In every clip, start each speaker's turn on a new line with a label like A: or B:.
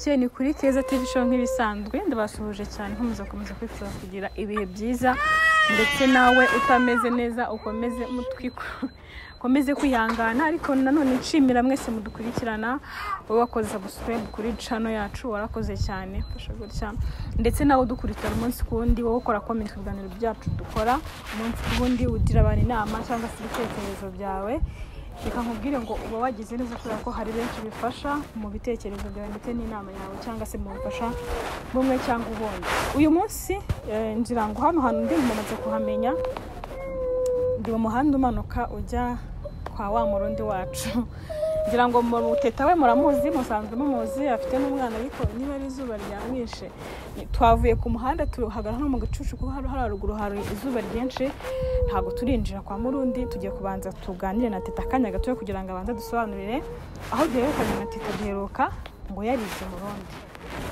A: Ni kuri Keza TV Show nk'ibisanzwe, ndabasuhuje cyane, nkomeza gukomeza kwifuza kugira ibihe byiza, ndetse nawe utameze neza ukomeze mutwiko ukomeze kwihangana. Ariko nanone nshimira mwese mudukurikirana, wowe wakoze subscribe kuri channel yacu, warakoze cyane, fasha gutya, ndetse nawe udukurikirana umunsi ku wundi, wowe ukora comment ku biganiro byacu dukora umunsi ku wundi, ugira abantu inama cyangwa se ibitekerezo byawe. Reka nkubwire ngo uba wagize neza kubera ko hari benshi bifasha mu bitekerezo byawe ndetse n'inama yawe, cyangwa se mu bufasha bumwe cyangwa ubundi. Uyu munsi ngira ngo hano hantu ndi mumaze kuhamenya, ndi mu muhanda umanuka ujya kwa wa Murundi wacu. Ngira ngo Muteta we muramuzi, musanzwe mumuzi, afite n'umwana, ariko niba ari izuba ryamwishe. Twavuye ku muhanda tuhagara hano mu gicucu kuko hano haruguru hari izuba ryinshi, ntabwo turinjira kwa Murundi. Tugiye kubanza tuganire na Teta akanya gatoya kugira ngo abanze dusobanurire aho duherukanye na Teta. Duheruka ngo yaribye Murundi.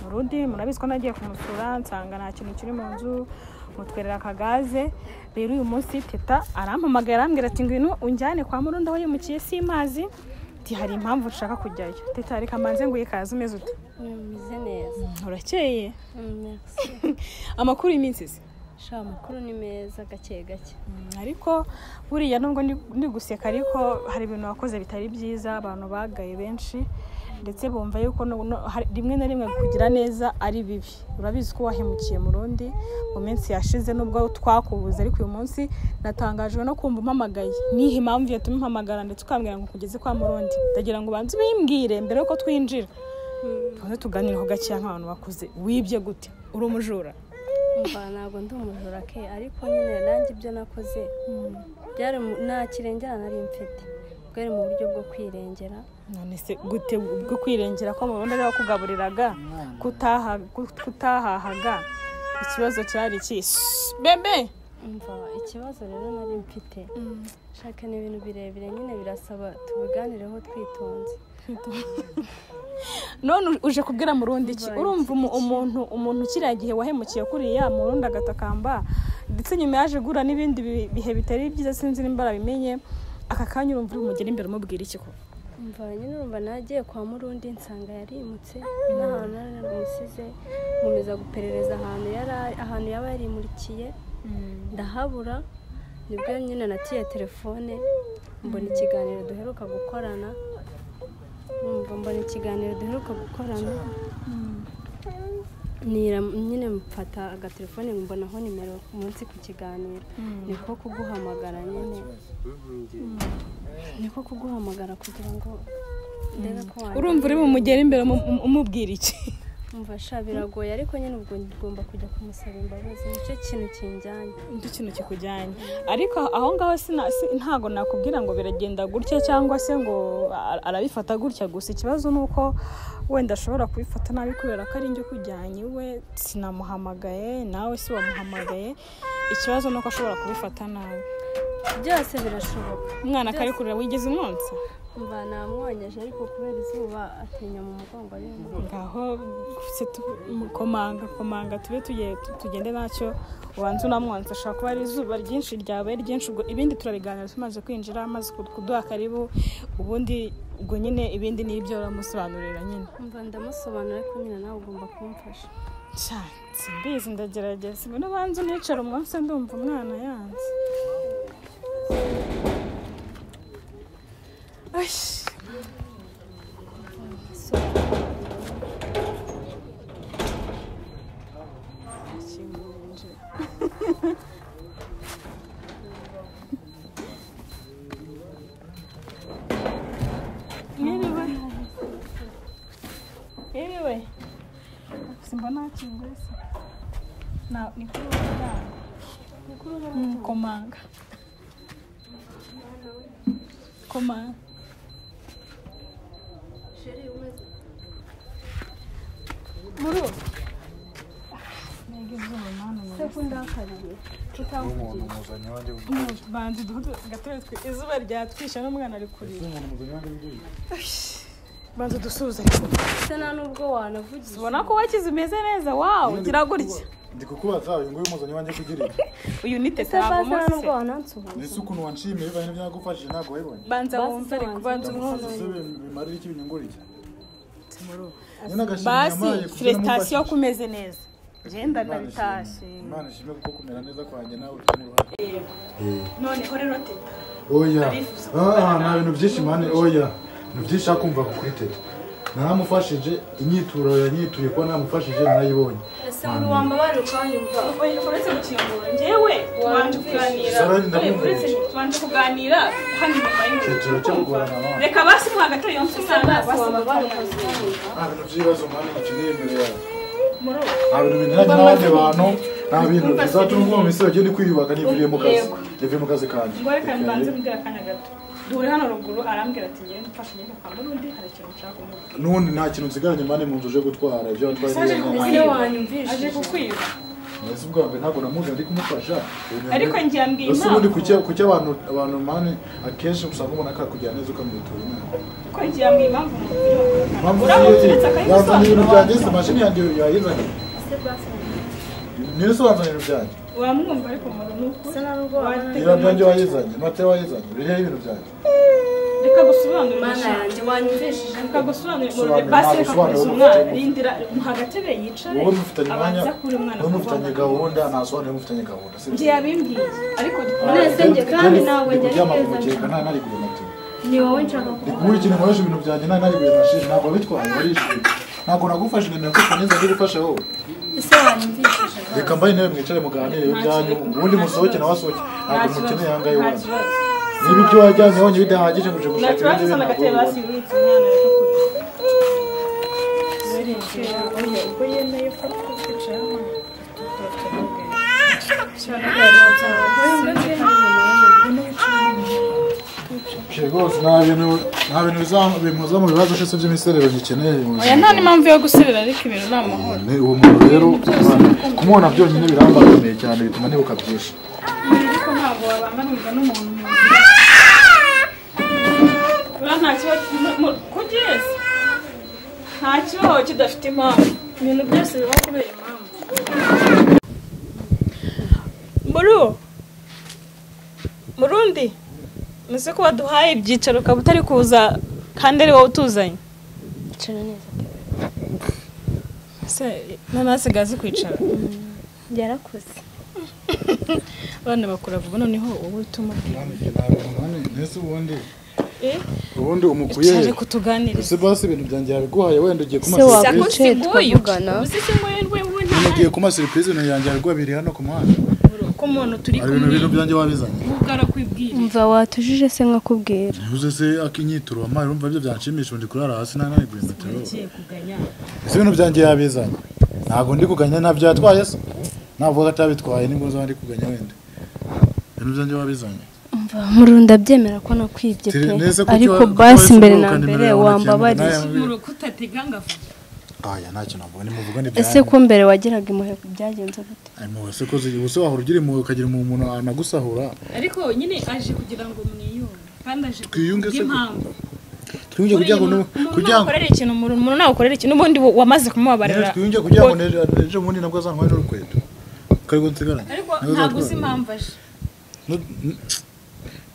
A: Murundi murabizi ko nagiye kumusura nsanga nta kintu kiri mu nzu, mutwerera akagaze. Rero uyu munsi Teta arampamagara arambwira ati ngwino unjyane kwa Murundi aho yimukiye simazi, ati hari impamvu nshaka kujyayo. Teta reka mbanze ngo ikaze, umeze ute?
B: Meze neza.
A: Urakeye?
B: Merci.
A: Amakuru y'iminsi se?
B: Sha amakuru ni meza gake gake.
A: Ariko buriya nubwo ndi guseka, ariko hari ibintu wakoze bitari byiza, abantu bagaye benshi, ndetse bumva yuko rimwe na rimwe kugira neza ari bibi. Urabizi ko wahemukiye Murundi mu minsi yashize, nubwo twakubuze, ariko uyu munsi natangajwe no kumva umpamagaye. Nihe impamvu yatumye umpamagara ndetse ukambwira ngo kugeze kwa Murundi? Ndagira ngo ubanze ubimbwire mbere yuko twinjira, tubanze tuganireho gakeya nk'abantu bakuze. Wibye gute? Uri umujura?
B: Umva ntabwo ndi umujura ke, ariko nyine nanjye ibyo nakoze byari nta kirengera nari mfite, bwari mu buryo bwo kwirengera.
A: None se gute bwo kwirengera ko Murundi ari wakugaburiraga, kutahahaga? Ikibazo cyari iki? Bebe
B: Umva ikibazo rero nari mfite, shaka ni ibintu birebire nyine birasaba tubiganireho twitonze.
A: None uje kubwira Murundi iki? Urumva umuntu kiriya gihe wahemukiye kuriya Murundi agatakamba, ndetse nyuma yaje gura n'ibindi bihe bitari byiza, sinzi nimba arabimenye. Aka kanya urumva uri umugeni imbere umubwira iki ko?
B: Umva nyine urumva nagiye kwa Murundi nsanga yarimutse, n'ahantu nari naramusize, nkomeza guperereza ahantu yaba yarimurikiye ndahabura. Nibwo nyine natiye telefone mbona ikiganiro duheruka gukorana, nyine mfata agatelefone mbonaho nimero umunsi ku kiganiro, niko kuguhamagara nyine, niko kuguhamagara kugira ngo ndebe ko wanjye.
A: Urumva uri bumugere imbere umubwira iki?
B: Umva sha biragoye, ariko nyine ubwo ngomba kujya kumusaba imbabazi, nicyo kintu kinjyanye,
A: nicyo kintu kikujyanye. Ariko aho ngaho ntago nakubwira ngo biragenda gutya cyangwa se ngo arabifata gutya, gusa ikibazo ni uko wenda ashobora kubifata nabi kubera ko ari njye ukujyanye iwe, sinamuhamagaye nawe si wamuhamagaye. Ikibazo ni uko ashobora kubifata nabi.
B: Byose birashoboka.
A: Umwana akari kurira, wigeze umwonsa?
B: Umva namwonyeje, ariko kubera izuba atinya mu mugongo ari
A: ngaho se komanga tube tugende nacyo, ubanza unamwonsa. Ashobora kuba ari izuba ryinshi ryabaye ryinshi. Ubwo ibindi turabiganira tumaze kwinjira, amaze kuduha karibu, ubundi ubwo nyine ibindi ni ibyo uramusobanurira nyine.
B: Umva ndamusobanura, ariko nyine nawe ugomba kumfasha.
A: Simbizi, ndagerageza. Mbona ubanza unicara umwonse, ndumva umwana yanze. Mwiriwe. Simbona hakinguye se? Ni kuri uwo muryango.
B: Ni kuri uwo muryango.
A: Komanga. Komanga. Muru. Mbega izuba mana.
B: Sekundakariye.
A: Banze duhudu gatore izuba ryatwishe n'umwana ari kurira. Banze dusuhuze.
B: Se nta nubwo wanavugiye.
A: Ubona ko wakize umeze neza, wow, gira gutya.
C: Ndi kukubaza uyu nguyu muzanye wanjye kugira iki?
A: Uyu ni Teta ntabwo
B: muzi.
C: Nese ukuntu wanshimiye bivanye n'ibyagufashije ntabwo wabibonye.
A: Banza wumve ariko banza umwumve.
C: Bimarira iki binyungura iki?
A: Basi felicitation kumeze neza. Genda ndabitashye.
C: Imana ishimwe kuko kumera neza kwanjye nawe ufite uruhare.
A: None ho rero teta.
C: Oya. Nta bintu byinshi mane oya. Ibintu byinshi akumva kuri teta. Naramufashije inyituro yanyituye ko namufashije narayibonye.
B: Ese muri wambabara ukanyumva.
A: Oya uretse gukingura njyewe tubanje kuganira. Tubanje kuganira hano inyuma y'inzu. Reka basi mu hagati yonse umwana basi
B: wambabara ukanyumva.
C: Nta bintu by'ibibazo mane gikeneye imbere yawe. Nta bintu binyuranye n'abandi bantu, nta bintu bizatuma mu minsi bagende kwiyubaka nivuriye mu kazi. Nivuye mu kazi kanjye.
A: Ngo reka mbanze mbwira akanya gato. Duhure hano ruguru arambwira ati ngende mfashe ngende kwa Murundi hari ikintu nshaka kumubwira.
C: Nundi nta kintu nsigaranye mane mu nzu uje gutwara ibyo watwaye.
B: Ese wanyumvishije
A: aje kukwiba.
C: Ese ubwa mbere ntabwo namuzi ndi kumufasha.
A: Ariko ngiye ambwiye impamvu.
C: Ese ubundi kuki abantu mane akenshi usanga umuntu akakujyana neza ukamwitura inama.
A: Ko ngiye ambwiye impamvu
C: mubwira. Uramutse akayigusobanurira. Ibintu byanjye se mashini yanjye yayizanye.
B: Ese basi
C: niyo sobanura ibintu byanjye.
A: Wamwumva ariko umuntu nuko.
C: Ibintu byanjye wayizanye, mate wayizanye, biriho ibintu byanjye.
A: Reka gusobanurira
B: mana yanjye wanyumvishije.
A: Reka gusobanurira basi reka kureza umwana rindira muhagatebe yicare.
C: Wowe mufitanye umwanya, wowe mufitanye gahunda, nasobanura mufitanye gahunda.
A: Ngiye yabimbwiye ariko
B: nese njye kandi ntabwo njye
C: neza. Nta nari guye mate.
B: Ni wowe nshaka kuvuga.
C: Ndi ikintu nkoresha ibintu byanjye nta nari guye mashini ntabwo bitwaye warishimye. Ntabwo nagufashe nemera ko neza ndi gufasha wowe.
B: Ese wanyumvishije.
C: Reka mbaye intebe mwicare muganire ibyanyu ubundi musohoke nawe asohoke. Ntabwo mukeneye ahangaha iwanyu. Niba ibyo wajyanye wabonye bidahagije ngo uje gushaka ibindi bintu
A: ubwo yemeye ko twicara hano
C: rwose nta bintu bimuza mu bibazo cyose by'imiserero gikeneye.
A: Oya nta n'impamvu yo guserera ariko ibintu ni amahoro.
C: Uwo muntu rero kumubona byonyine birambangamiye cyane bituma nibuka byinshi.
A: Ariko ntabwo wabangamirwa n'umuntu mu nzira. Ura nta kibazo kugeza nta kibaho kidafite impamvu. Ibintu byose biba kubera impamvu. Murundi nese ko waduhaye ibyicaro ukaba utari kuza kandi ari wowe utuzanye.
B: Icara neza pe.
A: Se nanasigaye azi kwicara.
B: Yarakuze.
A: Abana bakura vuba noneho wowe utumubwira.
C: Nese ubundi ubundi umukuye
A: aje kutuganiriza.
C: Ese basi ibintu byanjye yabiguhaye wenda ugiye kuma
B: surprise tukavugana.
C: Ugiye kuma surprise ibintu yanjye yabiguha biri hano ku muhanda.
A: Ko umuntu turi kumwe
C: ibintu byanjye wabizanye.
A: Ubwarakwibwira.
B: Umva watujije se nkakubwira.
C: Uze se akinyituro amaye urumva ibyo byanshimisha ndi kurara hasi nta nari guye metero.
A: Ugiye
C: Ese ibintu byanjye yabizanye. Ntabwo ndi kuganya ntabyo yatwaye se. Ntabwo atabitwaye nibwo nzaba ndi kuganya wenda. Ibintu byanjye wabizanye.
B: Umva Murunda byemera ko nakwibye pe. Ariko basi mbere na mbere wambabariye.
C: Aya nta kintu mbona muvuga ni byanyu.
B: Ese ko mbere wagiraga impuhwe byagenze gute?
C: Impuhwe se ko ubuse wahora ugira impuhwe ukagira umuntu anagusahura.
A: Ariko nyine aje kugira ngo mwiyunge kandi aje
C: twiyunge se twiyunge kugira ngo
A: kugira ngo ukorere ikintu umuntu nawe ukorere ikintu n'ubundi wamaze kumubabarira.
C: Twiyunge kugira ngo ejo bundi nabwo azantware n'urukweto. Kari gunsigaranye.
A: Ariko ntabwo uzi impamvu aje.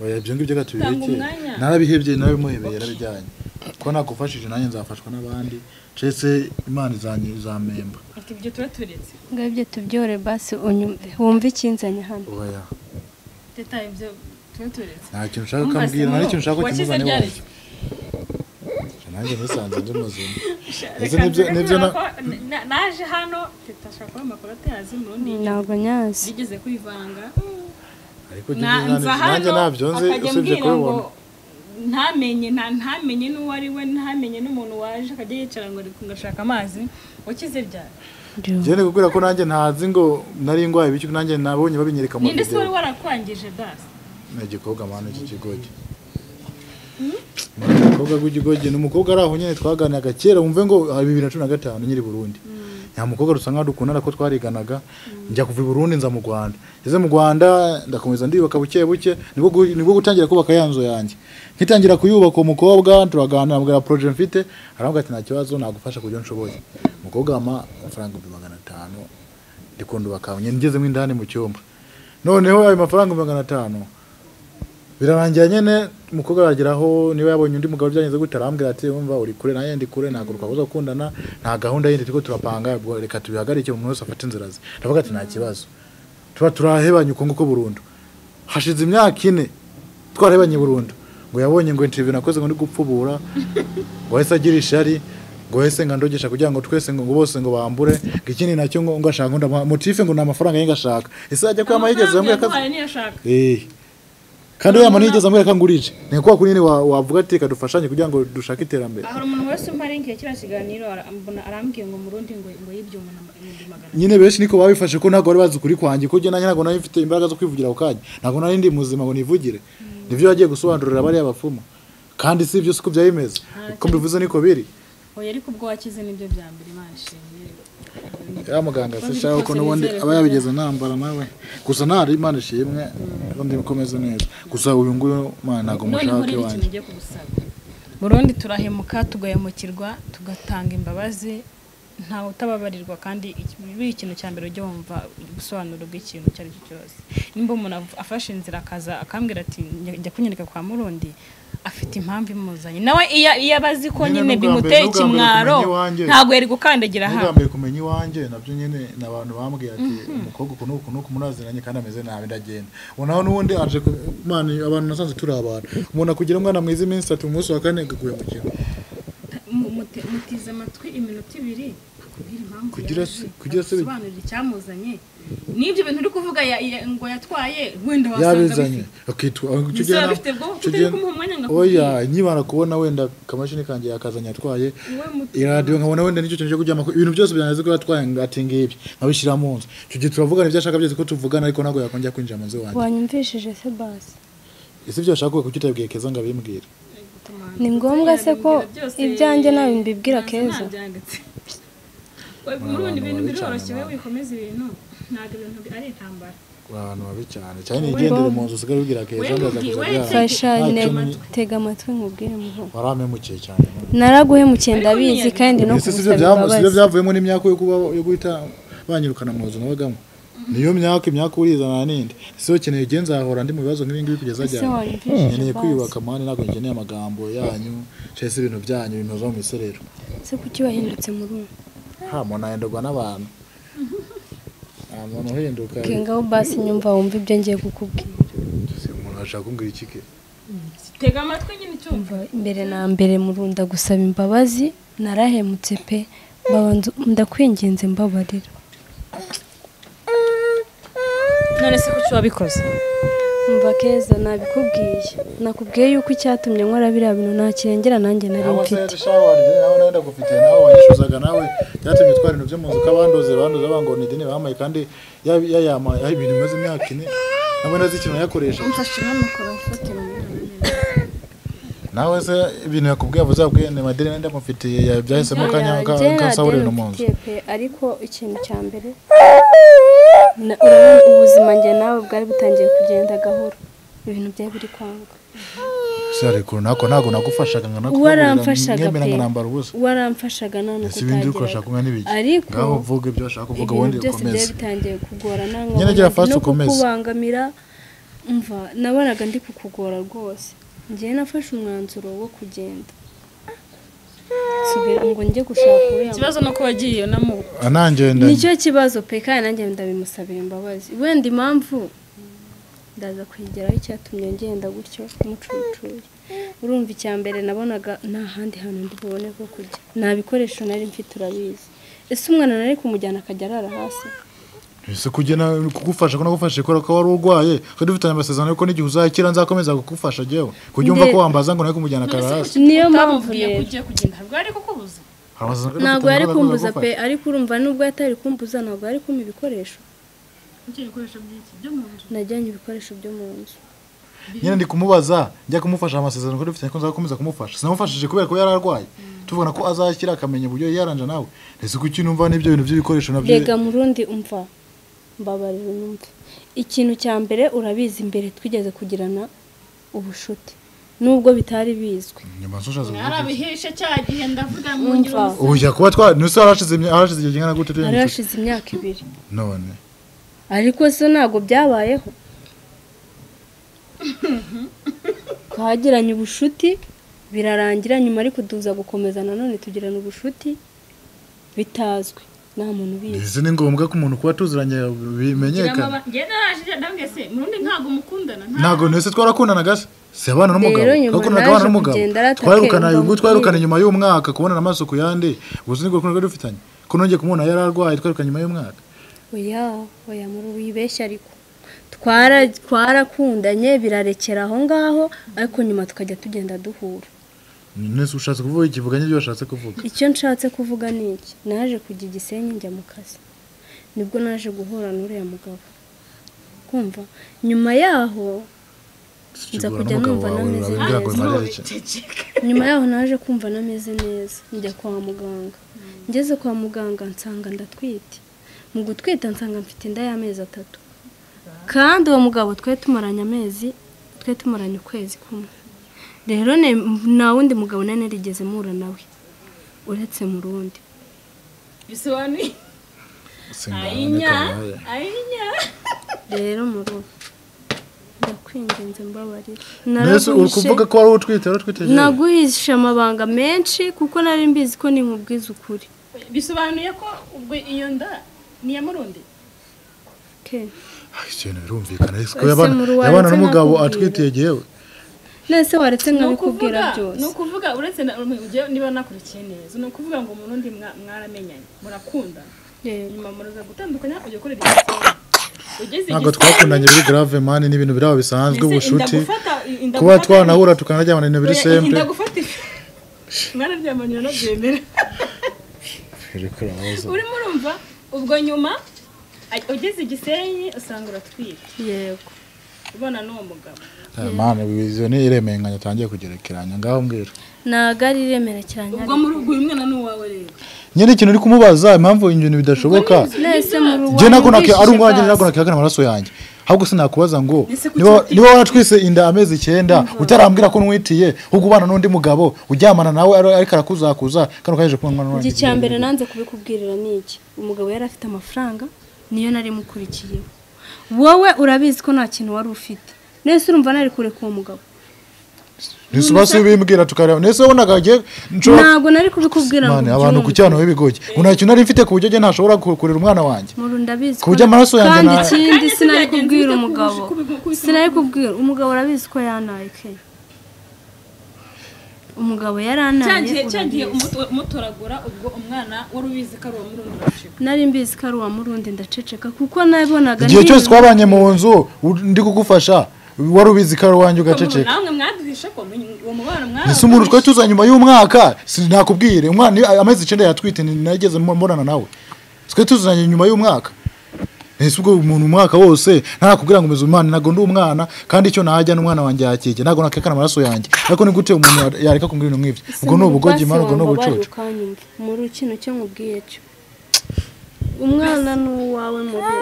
C: Oya ibyo ngibyo gatubireke. Narabihebye narabimuhebeye yarabijyanye. Ko nagufashije nanjye nzafashwa n'abandi. Cese Imana izamemba.
A: Ati ibyo turaturetse.
B: Ngabyo tubyore basi unyumve wumve ikinzanye hano.
C: Oya.
A: Teta ibyo turaturetse.
C: Nta kintu ushaka kambwira, nta kintu ushaka ko kimuzanye wowe. Nanjye nisanze ndi muzima. Ese nibyo
A: naje hano teta ashaka kuba amakuru atayazi Murundi.
B: Ntabwo nyazi.
A: Bigeze kwivanga.
C: Ariko nanjye ntabyo nzi usibye kubibona.
A: Ntamenye n'uwo ari we, ntamenye n'umuntu waje akajya yicara ngo ngashaka amazi wakize ryari.
C: Njye nikubwira ko nanjye ntazi ngo nari ndwaye ibiki nanjye nabonye babinyereka mu
A: video. Ninde se wari warakwangije dasi?
C: Ni igikobwa mwana iki kigogi. Umukobwa w'ikigogi ni umukobwa ari aho nyine twaganiraga kera wumve ngo 2015 nyiri Burundi. Nya mukobwa rusa nkaho dukundana ko twariganaga njya kuva i Burundi nza mu Rwanda. Ngeze mu Rwanda ndakomeza ndiyubaka buke buke nibwo gutangira kubaka ya nzu yanjye. Nkitangira kuyubaka umukobwa turaganira ambwira projet mfite arambwira ati nta kibazo nagufasha kubyo nshoboye. Umukobwa ampa amafaranga 500 ndikundubaka ngeze mu indani mu cyumba. Noneho ayo mafaranga 500 Birarangira nyene umukobwa arageraho niba yabonye undi mugabo byagenze gute arambwira ati wumva uri kure nanjye ndi kure ntabwo twabuza gukundana nta gahunda yindi turiko turapanga ubwo reka tubihagarike umuntu wese afate inzira ze. Ndavuga ati nta kibazo. Tuba turahebanye uko nguko burundu. Hashize imyaka 4 twarahebanye burundu. Ngo yabonye ngo interview nakoze ngo ndi gupfubura ngo ahise agira ishari ngo ahise nga ndogesha kugira ngo twese ngo bose ngo bambure ngo ikindi nacyo ngo ngo ashaka ngo motife ngo ni amafaranga ye ngashaka ese ajya kuyama yigeze ambwira
A: Amafaranga yaguhaye niyo ashaka.
C: Kandi we yamani yigeze ambwira ko angurije ni kwa kuri nyine wavuga ati reka dufashanye kugira ngo dushake iterambere.
A: Hari umuntu wese umpa link ya kiriya kiganiro arambwiye ngo Murundi ngo yibye umuntu 500,000.
C: Nyine benshi niko babifashe ko ntabwo bari bazi ukuri kwanjye ko njye nanjye ntabwo nari mfite imbaraga zo kwivugira ako kanya ntabwo nari ndi muzima ngo nivugire. Nivyo yagiye gusobanurira bariya bapfumu kandi si ibyo siko byayimeze uko mbivuze niko biri.
A: Oya ariko ubwo wakize nibyo bya mbere Imana ishimwe.
C: Ya muganga se shaho ko nubundi aba yabigeze nambara nawe gusa ntari Imana ishimwe ndi mukomeze neza gusa uyu nguyu Imana ntago mushake wanjye.
A: Burundi turahemuka tugahemukirwa tugatanga imbabazi ntawe utababarirwa kandi biri ikintu cya mbere ujye wumva ubusobanuro bw'ikintu icyo ari cyo cyose. Nimba umuntu afashe inzira akaza akambwira ati njya kunyereka kwa Murundi afite impamvu imuzanye nawe iyo abazi ko nyine bimuteye ikimwaro ntabwo yari gukandagira
C: hano. Nubwa mbere kumenya iwanjye nabyo nyine n'abantu bambwiye ati umukobwa uku n'uku n'uku muraziranye kandi ameze nabi ndagenda. Unaho n'ubundi aje man abantu nasanze turi abantu umuntu akugira umwana mwiza iminsi 3 umunsi wa 4 ngaguhemukira.
A: Mutize amatwi iminota 2 akubwira impamvu
C: kugira se
A: bisobanurira icyamuzanye n'ibyo bintu uri kuvuga ngo yatwaye wenda wasanga
C: bifite oya nkibara kubona wenda kamashini kanjye yakazanye yatwaye iradiyo nkabona wenda nicyo kintu cyo kuryama ibintu byose byanze ko yatwaye ati ngibi nkabishyira mu nzu icyo gihe turavugana ibyo ashaka byose ko tuvugana ariko ntabwo yakongera kwinjira mu nzu wanjye.
B: Wanyumvishije se basi
C: ese ibyo ashaka kuki utabwiye Keza ngo abimbwire?
B: Ni ngombwa se ko ibyanjye nawe mbibwira Keza?
A: Murundi ibintu biroroshye wewe wikomeza ibintu ntabwo ibintu ari intambara.
C: Abantu babi cyane cyane igendere mu nzu usigaye ubwira Keza ndaza kuza.
B: Fasha tega amatwi nkubwire muho.
C: Waramemukiye cyane.
B: Naraguhemukiye ndabizi kandi no
C: kugusaba imbabazi. Sibyo byavuyemo n'imyaka yo kuba yo guhita banyirukana mu nzu nabagamo. Niyo myaka urizana nindi. Ese ukeneye ugenza ahora ndi mu bibazo nk'ibi ngibi kugeza ajya. Nkeneye kwiyubaka mani ntabwo nkeneye amagambo yanyu cyese ibintu byanyu bimeze mu miserero.
B: Ese kuki wahindutse Murundi?
C: Ha mona yendogwa n'abantu. Umuntu uhinduka.
B: Kengaho basi nyumva wumva ibyo ngiye kukubwira.
C: Se umuntu ashaka kumbwira iki ke?
A: Tega amatwi nyine cyumva.
B: Mbere na mbere Murunda gusaba imbabazi narahemutse pe babanza ndakwinginze mbabarira.
A: None se kuki wabikoze? Umva
B: Keza nabikubwiye nakubwiye yuko icyatumye nkora biriya bintu nta kirengera nanjye nari mfite.
C: Nawe nenda gufite nawe wanyishuzaga nawe cyatumye twara ibintu byo mu nzu kabandoze bandoze bango ni idini bamaye kandi yayama ibintu bimaze imyaka 4 nabwo nazi ikintu yakoresha.
A: Umfashe n'amakoro mfatira
C: nawe se ibintu yakubwiye avuze abwiye ni madini nenda mufitiye byahisemo kanya kasahurira no mu nzu.
B: Ariko ikintu cya mbere ubuzima njye nawe bwari butangiye kugenda gahoro ibintu byari biri kwanga.
C: Se ariko nako ntago nagufashaga ngo
B: waramfashaga
C: nambara ubusa
B: waramfashaga none
C: kutagira ibindi ukoresha kumwe n'ibiki ngaho uvuge ibyo ashaka kuvuga ubundi ukomeze.
B: Byose byari bitangiye kugora nanga
C: nyine gira fast ukomeze
B: kubangamira umva nabonaga ndi kukugora rwose. Njye nafashe umwanzuro wo kugenda subira ngo njye gushaka uriya.
A: Ikibazo nuko wagiye namu
C: nanjye
B: nicyo kibazo pe kandi nanjye ndabimusabira imbabazi wenda impamvu ndaza kwigeraho icyatumye ngenda gutyo mucucuye. Urumva icya mbere nabonaga nta handi hantu ndi bubone ko kujya nta bikoresho nari mfite urabizi. Ese umwana nari kumujyana akajya arara hasi?
C: Ese kugena kugufasha ko nagufashe ko wari urwaye kandi dufitanye amasezerano yuko n'igihe uzakira nzakomeza kugufasha jewe kujya umva ko wambaza ngo nawe kumujyana akara hasi.
B: Niyo mpamvu
A: ugiye kugenda ntabwo ari kukubuza.
B: Ntabwo yari kumbuza pe ariko urumva nubwo yatari kumbuza ntabwo yari kumpa ibikoresho.
A: Ibikoresho by'iki byo mu nzu?
B: Najyanye ibikoresho byo mu nzu.
C: Nyine ndi kumubaza njya kumufasha amasezerano ko dufitanye ko nzakomeza kumufasha. Sinamufashije kubera ko yararwaye. Tuvugana ko azakira akamenya uburyo yaranja nawe. Ese kuki numva n'ibyo bintu by'ibikoresho nabyo?
B: Rega Murundi umva mbabarira numva. Ikintu cya mbere urabizi imbere twigeze kugirana ubushuti nubwo bitari bizwi.
A: Narabihishe cya gihe ndavuga mungira.
C: Oya kuba twa nuse harashize igihe kingana gute turi?
B: Harashize imyaka 2.
C: None
B: ariko se ntago byabayeho. Twagiranye ubushuti birarangira, nyuma ariko duza gukomeza nanone tugirana ubushuti bitazwi nta muntu ubizi.
C: Izi ni ngombwa ko umuntu kuba tuziranye bimenyekana.
A: Ntabwo mukundana.
C: Ntabwo nese twarakundanaga se. Si abana n'umugabo. Twakundanaga abana n'umugabo. Twarukana ngo twarukana nyuma y'umwaka kubonana amaso ku yandi. Ubu ni urukundo dufitanye. Ko nongeye kumubona yararwaye twarukana nyuma y'umwaka.
B: Oya, oya muri wibeshya ariko. Twarakundanye birarekera aho ngaho, ariko nyuma tukajya tugenda duhura.
C: Nese ushatse kuvuga ikivuganye ibyo washatse kuvuga?
B: Icyo nshatse kuvuga ni iki? Naje kujya Gisenyi njya mu kazi. Nibwo naje guhura n'uriya mugabo. Kumva nyuma yaho nza kujya numva nameze neza. Nyuma yaho naje kumva nameze neza njya kwa muganga. Ngeze kwa muganga nsanga ndatwite. Mu gutwita nsanga mfite inda y'amezi 3. Kandi uwo mugabo twe tumaranye amezi, twe tumaranye ukwezi kumwe. Rero nta wundi mugabo nari narigeze mpura nawe uretse Murundi.
A: Bisobanuye ayinya ayinya.
B: Rero Murundi ndakwinginze mbabarira.
C: Nese uri kuvuga ko wari utwite, wari utwite?
B: Naguhishe amabanga menshi kuko nari mbizi ko ninkubwiza ukuri.
A: Bisobanuye ko ubwo iyo nda ni ya Murundi.
B: Okay.
C: Ikintu birumvikana ariko yabana n'umugabo atwitiye jewe.
B: Nese waretse nkabikubwira byose.
A: No kuvuga uretse niba nakurikiye neza, no kuvuga ngo Murundi mwaramenyanye, murakundana. Nyuma muroza gutandukanya ujye korera Gisenyi.
C: Ntabwo twakundanye biri grave man, ni ibintu biraba bisanzwe ubushuti. Kuba twanahura tukanaryamana ni biri simple.
A: Ndagufata mwararyamanye nabyemera. Urimo urumva ubwo nyuma ugeze Gisenyi usanga uratwite.
B: Yego.
A: Ubona n'uwo mugabo.
C: Man bizo ni iremenganya tangiye kugerekeranya ngaho mbwira.
B: Naga ari iremerekeranya.
A: Ubwo muri ubwo uyu mwana ni uwawe rero.
C: Nyene ikintu uri kumubaza impamvu ibintu bidashoboka.
B: Nese muri
C: Je nako nake ari umwanjye nako nakihakana amaraso yanjye. Ahubwo sinakubaza ngo niba waratwise inda amezi 9 utarambwira ko nwitiye ahubwo ubana n'undi mugabo ujyamana nawe ariko arakuzakuza kano kaje kumwe n'umwana wanjye.
B: Icya mbere nanze kubikubwirira ni iki? Umugabo yari afite amafaranga niyo nari mukurikiye. Wowe urabizi ko nta kintu wari ufite. Nese urumva nari kureka uwo mugabo.
C: Nese basi bimbwira tukareba. Nese wonaga je
B: ntago nari kubikubwira
C: ngo abantu kucyano w'ibigoye. Ngo nta kintu nari mfite ku buryo je ntashobora kurera umwana wanjye.
B: Muru ndabizi.
C: Ku buryo amaraso yanjye
B: na kandi ikindi sinari kubwira umugabo. Sinari kubwira umugabo urabizi ko yanaye ke. Umugabo yaranaye.
A: Cyagiye umutoragura ubwo umwana wari ubizi ko ari uwa Murundi uraceka.
B: Nari mbizi ko ari uwa Murundi ndaceceka kuko nabonaga
C: igihe cyose twabanye mu nzu ndi kugufasha wari ubizi ko ari uwanjye ugaceceka.
A: Namwe mwaduhishe ko uwo mubano mwara.
C: Nese umuntu twari tuzanye nyuma y'umwaka sinakubwire umwana amezi 9 yatwite nageze mbonana nawe. Twe tuzanye nyuma y'umwaka. Nese ubwo umuntu umwaka wose ntarakubwira ngo umeze umwana nago ndi umwana kandi icyo najya n'umwana wanjye yakije nago nakekana amaraso yanjye. Ariko ni gute umuntu yareka kumbwira ibintu nk'ibyo? Ubwo ni ubugogi mara ubwo ni ubucucu.
B: Muri kino cyo nkubwiye cyo. Umwana ni uwawe muri.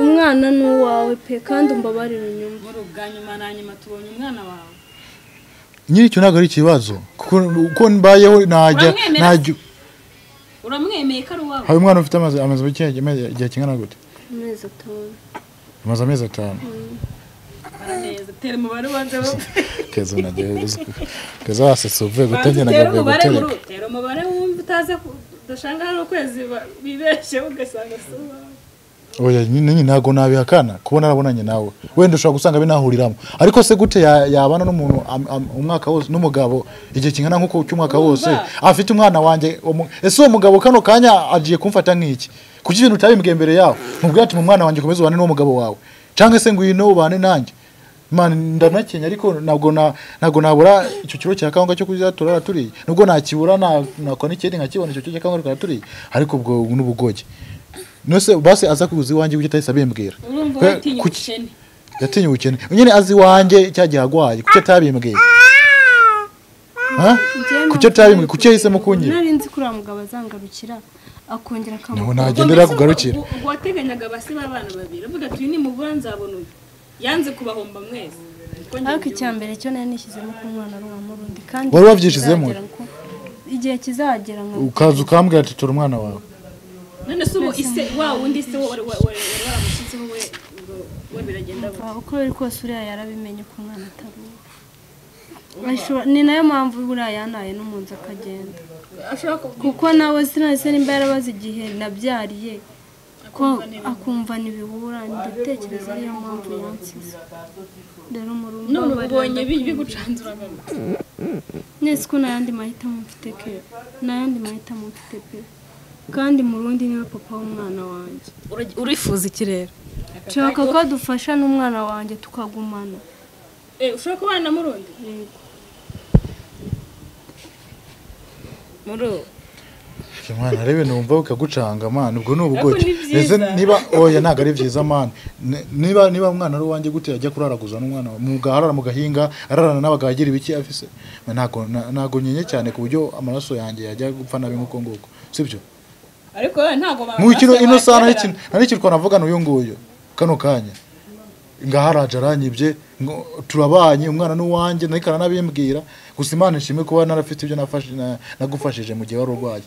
B: Umwana ni uwawe pe kandi umbabarira inyuma.
A: Muri ubwa nyuma na nyuma tubonye umwana wawe.
C: Nyiri icyo ntago ari ikibazo kuko mbayeho najya najya.
A: Uramwemeye ko ari uwawe?
C: Hari umwana ufite amazi buke igihe kingana gute?
B: Amezi 5.
C: Amazi amezi 5.
A: Neza tera umubare ubanze wowe.
C: Keza nagiye keza wasetse uvuye gutegena gavuye gutereka.
A: Tera umubare wumva utaza udashanga hari ukwezi bibeshye ugasanga si uwawe.
C: Oya nyine ntago nabihakana kubona arabonanye nawe. Wenda ushobora gusanga binahuriramo. Ariko se gute yabana n'umuntu umwaka wose n'umugabo igihe kingana nkuko cy'umwaka wose afite umwana wanjye ese uwo mugabo kano kanya agiye kumfata nk'iki? Kuki ibintu utabimbwiye mbere yawe? Nkubwira ati mu mwana wanjye komeza ubane n'uwo mugabo wawe. Cyangwa se ngwino ubane nanjye. Man ndanakenya ariko ntabwo nabura icyo kiro cya kawunga cyo kuzatura turiye. Nubwo nakibura nakora n'ikindi nkakibona icyo cyo kawunga turiye. Ariko ubwo n'ubugoge. Nose basi aza kuguza iwanjye kuki atahise abimbwira. Yatinye ubukene. Nyine azi iwanjye cyagiye agwaye kuki atabimbwiye? Ha? Kuki atabimbwiye? Kuki yahisemo kunyiba?
B: Nari nzi ko uriya mugabo azangarukira akongera
C: akamukura. Nagendera kugarukira.
A: Ubwo wateganyaga basi b'abana babiri avuga ati ni mubura nzabona uyu. Yanze kubahomba mwese.
B: Ariko icya mbere cyo nari nishyizemo ko umwana ari uwa Murundi kandi
C: wari wabyishizemo
B: igihe kizagera ngo
C: ukaza ukambwira ati tora umwana wawe.
A: None se ubu ise wa wundi se wari waramushyizeho we biragenda gute?
B: Uko biri kose uriya yarabimenye ko umwana atari uwe. Ni nayo mpamvu buriya yanaye n'umunzi akagenda kuko nawe sinahise nimba yarabaze igihe nabyariye ko akumva ntibihura ndatekereza ariyo mpamvu yansize. Rero
A: none ubonye bigucanzura
B: nese ko n'ayandi mahitamo mfite ke n'ayandi mahitamo mfite pe kandi Murundi niwe papa w'umwana wanjye.
A: Urifuza iki rero?
B: Nshaka ko dufasha n'umwana wanjye tukagumana.
A: Ushobora kubana na Murundi?
B: Yego.
A: Muru
C: Mwana rebe numva ukagucanga man ubwo nubugoke. Ese niba oya ntago ari byiza man. Niba umwana ari wanjye gute ajya kuraraguza n'umwana mugaharara mugahinga ararana n'abagagira ibiki afise. Ntago nyenye cyane ku buryo amaraso yanjye yajya gupfa nabi nkuko nguko. Sibyo?
A: Ariko ntago ba
C: Mu kino ino sana n'iki twanavuga n'uyu nguyu kano kanya. Ngaharaje aranyibye turabanye umwana n'uwanjye narikana nabimbwira gusa Imana ishimwe kuba narafite ibyo nafashe nagufashije mu gihe wari urwaye.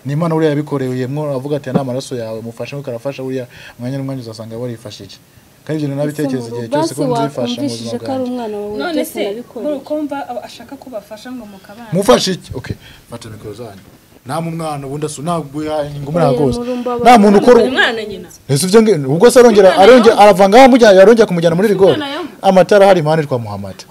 C: Ni Imana uriya yabikoreye mwo avuga ati nta maraso yawe mufashe ukarafasha uriya mwanya n'umwanya uzasanga warifashije. Kandi ibyo nabitekereza igihe cyose ko nzifasha mu buzima bwanjye.
A: None se urukumva ashaka kubafasha ngo mukabana.
C: Mufashe iki? Okay, fata mikoro zanyu. Nta mwana ubundi ntabwo ngumura gose. Nta muntu ukora
A: umwana nyina.
C: Ese ibyo ubwo se arongera aravanga amujyana yarongera kumujyana muri rigore. Amatara hari imana twamuhamata.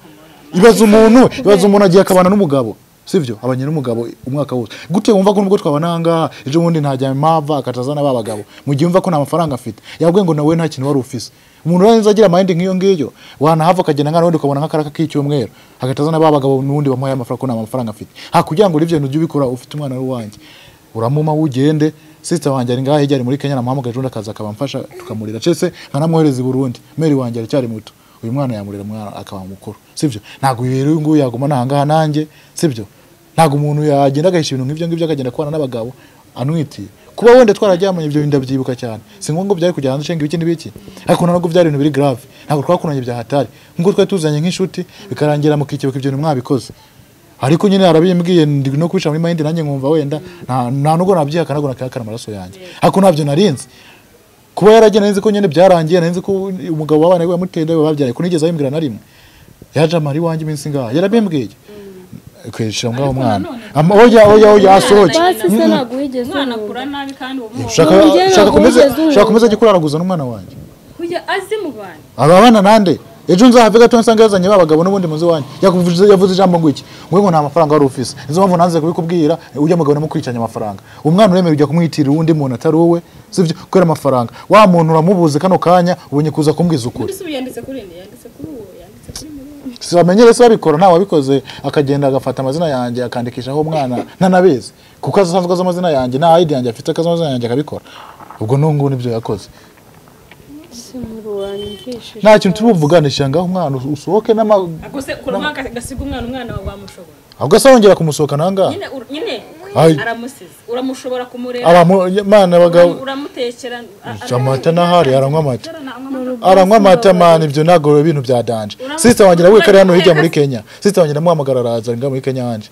C: Ibaza umuntu agiye akabana n'umugabo. Sivyo abanye n'umugabo umwaka wose. Gute wumva ko nubwo twabana ngaha ejo bundi ntajya mava akatazana babagabo. Mu gihe umva ko nta mafaranga afite. Yabwiye ngo nawe nta kintu wari ufise. Umuntu uranze agira mind nk'iyo ngiyo wanahava akagenda nkana wundi ukabona nk'akaraka k'icyumweru agatazana babagabo n'undi bamuhaye amafaranga ko nta mafaranga afite. Hakugira ngo ivyo bintu byubikora ufite umwana wanjye. Uramuma ugende sister wanjye ari ngaha hirya ari muri Kenya namuhamagaje undi akaza akabamfasha tukamurira. Cese nkanamwohereza i Burundi. Meri wanjye aracyari muto. Uyu mwana yamurira mwana akaba mukuru. Sivyo? Ntago rero uyu nguyu yaguma nahanga nanjye, sivyo? Ntago umuntu yagenda agahisha ibintu nk'ibyo ngibyo akagenda kubana n'abagabo anwitiye. Kuba wenda twarajyamanye ibyo ndabyibuka cyane. Si ngombwa byari kujya hanze cenga ibiki n'ibiki. Ariko ntabwo byari ibintu biri grave. Ntabwo twakunanye bya hatari. Nkuko twari tuzanye nk'inshuti bikarangira mukikibuka ibyo mwabikoze. Ariko nyine arabimbwiye ndi no kwica muri mind nanjye nkumva wenda nta nubwo nabyihakana ntabwo nakakana amaraso yanjye. Ariko ntabyo narinzi. Kuba yaragenda nzi ko nyene byarangiye nzi ko umugabo wabana we yamutenda babyaye kunigeza abimbwira na rimwe. Yaje amari wanjye iminsi ngaha yarabimbwiye. Kwishira ngaho umwana. Oya asohoke.
B: Basi se ntabwo wigeze
A: umwana akura nabi kandi uwo
C: shaka komeza gikuraraguza n'umwana wanjye.
A: Kujya azi mu bana.
C: Ababana nande? Ejo nzahave gato nsanga yazanye babagabo n'ubundi muzi wanjye. Yavuze ijambo ngo iki? Ngo nta mafaranga wari ufise. Nizo mpamvu nanze kubikubwira ujya mugabo namukwicanya amafaranga. Umwana uremera ujya kumwitirira undi muntu atari wowe, sivyo? Kubera amafaranga. Wa muntu uramubuze kano kanya ubonye kuza kumbwiza ukuri.
A: Yanditse kuri nde? Yanditse kuri uwo, yanditse kuri Murundi.
C: Sibamenyere se babikora nta wabikoze akagenda agafata amazina yanjye akandikishaho umwana ntanabizi. Kuko asanzwe azi amazina yanjye nta ID yanjye afite akazi amazina yanjye akabikora. Ubwo nungu nibyo yakoze. Nta kintu tubuvuganisha ngaho umwana usohoke n'ama
A: agose kurumaka gasiga umwana wawe wamushobora.
C: Ahubwo se wongera kumusohoka nanga?
A: Nyine aramusize. Uramushobora kumurera.
C: Mana bagabo
A: uramutekera
C: amata nahari aranywa amata. Aranywa amata man ibyo nago ibintu bya danje. Sister wanjye nawe kare hano hirya muri Kenya. Sister wanjye namuhamagara araza nga muri Kenya wanje.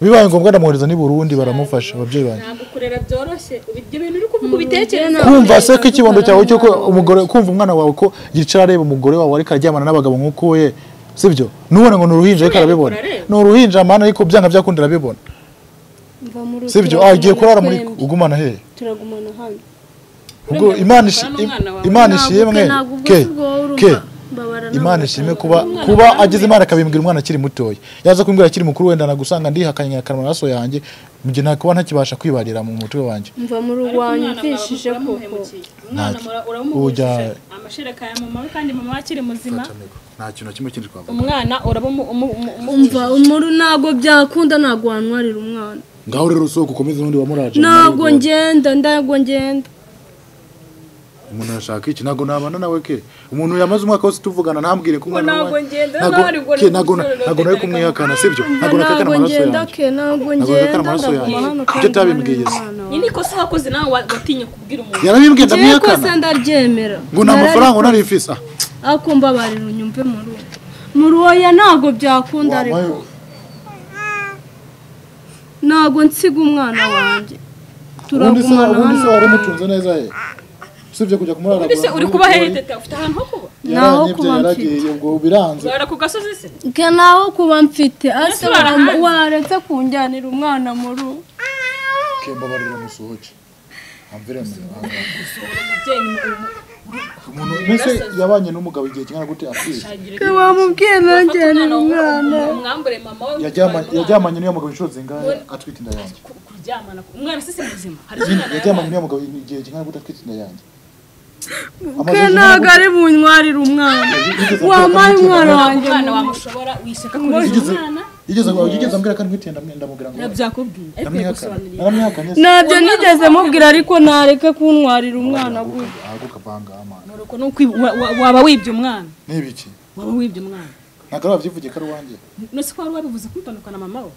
C: Bibaye ngombwa ndamwohereza ni Burundi baramufasha ababyeyi banjye.
A: Ntabwo kurera byoroshye ibyo bintu uri kuvuga ubitekereza.
C: Kumva se ko ikibondo cyawe cyo umugore kumva umwana wawe ko yicara areba umugore wawe ariko aryamana n'abagabo nkuko we sibyo? Nubona ngo nuruhinja ariko arabibona. Nuruhinja mana ariko byanga byakunda arabibona. Sibyo? Agiye kurara muri ugumana he?
B: Turagumana hano.
C: Ubwo Imana ishimwe ke Imana ishimwe kuba agize Imana akabimbwira umwana akiri mutoya. Yaza kumbwira akiri mukuru wenda nagusanga ndihakanye akanwa amaraso yanjye mu gihe ntakuba ntakibasha kwibarira mu mutwe wanjye.
B: Mva mu rwanyu mvishije koko.
A: Umwana uramuhuje amashereka ya mama we kandi mama akiri muzima.
C: Nta kintu kimwe kindi twavuga.
A: Umwana
B: umva umuru ntago byakunda ntago wantwarira umwana.
C: Ngaho rero usoko ukomeze n'undi wamuraje.
B: Ntago ngenda ndago ngenda.
C: Umuntu ashaka iki nago nabana nawe ke umuntu yamaze umwaka wose tuvugana ntambwire ko umwana
A: nago ngenda
C: nago nawe kumwihakana sibyo nago nakakana amaraso yanjye
B: nago ngenda ndaguma hano
C: kandi tabimbwiye se
A: nyine ikosa wakoze nawe watinye kubwira umuntu
C: yarabimbwiye ndamwihakana
B: ko se ndaryemera
C: ngo nta mafaranga nari mfise
B: akumba barira unyumve muri oya nago byakunda ariko nago nsiga umwana wanjye turagumana
C: ubundi se wari umutunze neza he. Usibye kujya kumurara.
A: Ese uri kuba hehe teta ufite ahantu ho kuba?
B: Naho kuba mfite.
C: Ubwo biranze.
A: Urara ku gasozi se?
B: Ke naho kuba mfite. Ase waretse kunjyanira umwana mu rugo.
C: Ke mbabarira musohoke. Amvire mu. Umuntu mbese yabanye n'umugabo igihe kingana gute atwite?
B: Ke wamubwiye nanjyanira umwana.
A: Umwambure mama we.
C: Yajyamanye n'uyu mugabo inshuro zingahe atwite inda yanjye?
A: Kuryamana umwana se muzima.
C: Yajyamanye n'uyu mugabo igihe kingana gute atwite inda yanjye?
B: Ke ntago ari buntwarire umwana. Wampaye umwana wanjye.
A: Umwana wamushobora wiseka kuri umwana.
C: Yigeze ambwira ko ntwite ndamubwira ngo
A: nabyakubwiye ariko
C: naramwihakanye.
B: Ntabyo nigeze mubwira ariko nareke kuntwarira umwana gutya.
C: Ahaguka banga amana.
A: Nuko waba wibye umwana.
C: Nibiki?
A: Waba wibye umwana.
C: Ntabwo wabyivugiye ko ari uwanjye.
A: No se ko wari wabivuze kumutandukana mama we.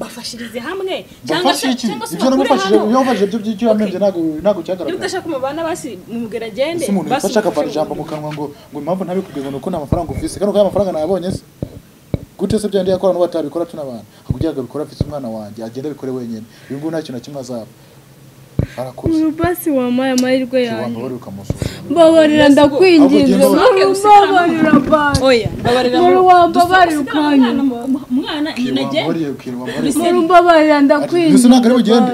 A: Bafashirize hamwe cyangwa se
C: ibyo namufashije yamufashije byo by'icyo yamembye ntago cyagaragara.
A: Niba udashaka kumubana basi mumubwira agende.
C: Umuntu yafashe akavana ijambo mu kanwa ngo impamvu ntabikubwiye ngo nuko nta mafaranga ufise. Kano kaya amafaranga nayabonye se. Gute se byandi yakora n'ubu atabikora tunabana. Akugira ngo abikora afite umwana wanjye agenda abikore wenyine. Uyu nguyu nta kintu na kimwe azaba. Arakoze.
B: Basi wampaye amahirwe yanjye.
C: Mbabarira
B: Mbabarira ndakwinginze. Mbabarira basi.
A: Oya, mbabarira.
B: Mbabarira ukanya.
A: Umwana nyina agende.
B: Mbabarira ndakwinginze.
C: Mbese ntabwo ari bugende.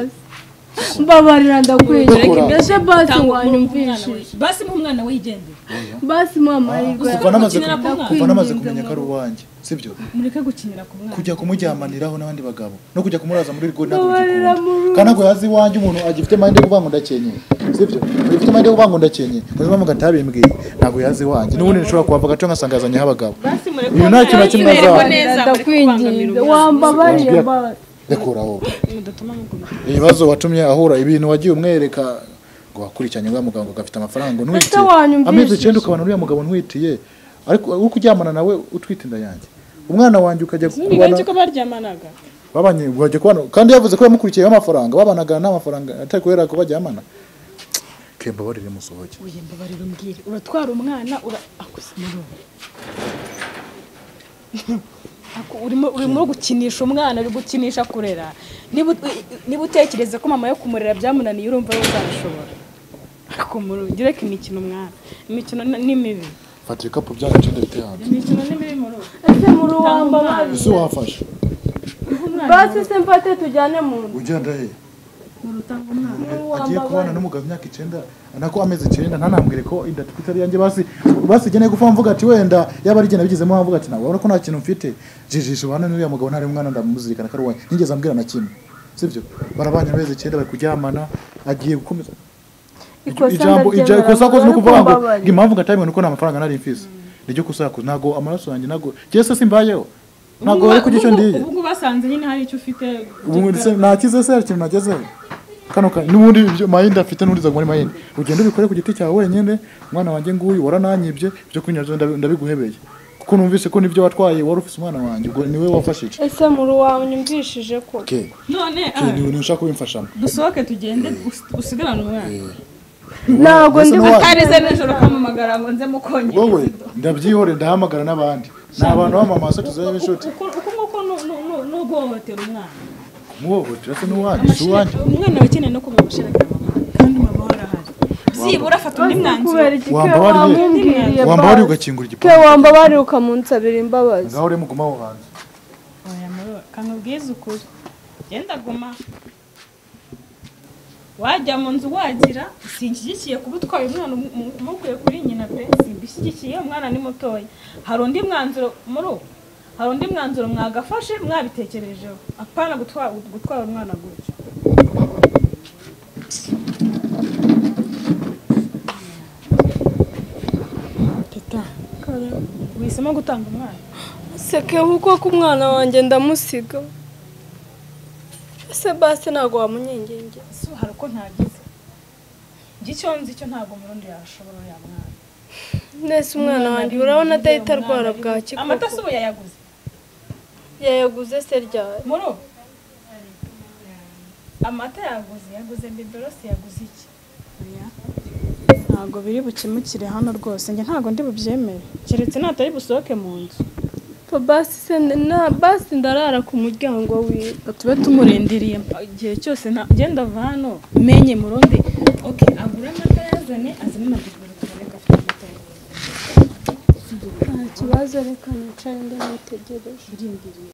B: Mbabarira ndakwinginze. Mbese basi wanyumvishije.
A: Basi mu mwana we yigendere.
B: Basi mama amahirwe.
C: Kuva namaze kumenya ko ari uwanjye. Sibyo?
A: Mureke gukinira ku mwana.
C: Kujya kumujyamaniraho n'abandi bagabo no kujya kumuraza muri rwo ntabwo bigikunda. Kandi ntabwo yazi iwanjye umuntu agifite mind yo kuvuga ngo ndakenye. Sibyo? Ufite mind yo kuvuga ngo ndakenye. Kuko mpamvu ntabimbwiye ntabwo yazi iwanjye. N'ubundi nshobora kuhava gato ngasanga yazanyeho abagabo.
A: Basi mureke.
C: Uyu nta kintu na kimwe azaba.
B: Ndakwinginze. Wambabariye basi.
C: Rekuraho. Ibibazo watumye ahura ibintu wagiye umwereka ngo wakurikiranye wa muganga gafite amafaranga ntwitiye. Amezi 9 ukabana uriya mugabo ntwitiye. Ariko uko ujyamana nawe utwite inda yanjye. Umwana wanjye ukajya
A: kubana ko baryamanaga.
C: Babanye bajya kubana kandi yavuze ko yamukurikiye amafaranga babanaga n'amafaranga atari kubera ko bajyamana. Ke mbabarire musohoke.
A: Oye mbabarire umbwire uratwara umwana ura akuze muri urimo gukinisha umwana uri gukinisha kurera. Niba utekereza ko mama yo kumurera byamunaniye urumva yo uzabishobora. Ariko murugire imikino mwana. Imikino ni mibi.
C: Fata ibikapu byanyu tugende bite hanze.
A: Imikino ni mibi muri ubu.
B: Ese muri wambabariye.
C: Ese wafashe.
B: Basi se mfate tujyane mu nzu.
C: Ugenda he?
A: Murutanga umwana.
C: Agiye kubana n'umugabo imyaka 9 nako amezi 9 ntanambwire ko inda twitari yanjye basi basi geneye gufa mvuga ati wenda yaba ari gena bigezemo mvuga ati nawe urabona ko nta kintu mfite. Jijisho bana n'uriya mugabo ntari umwana ndamuzirikana ko ari uwanjye. Nigeze ambwira na kimwe. Sibyo? Barabanye amezi 9 bari kuryamana agiye gukomeza. Ijambo ikosa koze no kuvuga ngo impamvu ngatabimwe nuko nta mafaranga nari mfise. Niryo kosa yakoze ntago amaraso yanjye ntago cyese simbayeho. Ntago ari kugira icyo ndiye.
A: Ubu basanze nyine hari icyo ufite.
C: Ubu nakize se hari ikintu nagezeho. Kano n'ubundi ibyo mayindi afite n'undi za muri mayindi. Ugenda ubikore ku giti cyawe wenyine umwana wanjye nguyu warananyibye ibyo kunyaryo ndabiguhebeye. Kuko numvise ko nibyo watwaye wari ufise umwana wanjye ubwo niwe wafashije.
B: Ese muri wanyumvishije ko.
A: None
C: ni ushaka kubimfashamo.
A: Dusohoke tugende usigarane umwana.
B: Ntabwo ndi
A: butareze nijoro kamamagara ngo nze mukongere.
C: Wowe ndabyihore ndahamagara n'abandi. Ni abantu bamama se tuzaye b'inshuti.
A: Uko nguko no guhohotera umwana.
C: Kumuhohotera se n'uwanjye si uwanjye.
A: Umwana akeneye no kuba amashereka ya mama kandi mama we arahari. Byibura afata undi mwanzuro.
C: Wambabariye ugakingura igipangu.
B: Ke wambabariye ukamunsabira imbabazi.
C: Ngaho uri muguma aho hanze.
A: Oya muri kamubwize ukuri. Genda guma. Wajya mu nzu wagira sinshyigikiye kuba utwaye umwana umukuye kuri nyina pe simbishyigikiye umwana ni mutoya. Hari undi mwanzuro muri ubu. Hari undi mwanzuro mwagafashe mwabitekerejeho. Apana gutwara umwana gutyo. Teta, wihisemo gutanga umwana?
B: Seke kuko ko umwana wanjye ndamusiga. Ese basi ntago wamunyengenge.
A: So hari uko ntagize. Icyo nzi cyo ntago murundi yashobora ya mwana.
B: Nese umwana wanjye urabona adahita arwara bwaki koko.
A: Amata se ubu yayaguze.
B: Yayaguze se ryari?
A: Muro. Amata yaguze bibero se yaguze iki? Ntago biri bukemukire hano rwose njye ntago ndi bubyemere. Keretse natari busohoke mu nzu.
B: Basi se na basi ndarara ku muryango wiwe.
A: Tube tumurindiriye igihe cyose genda va hano menye murundi. Okay, agura amata Ayazane, azane na bibero tubone ko afite amata
B: Nta kibazo, reka nicare ndamwitegereje.
A: Urindiriye.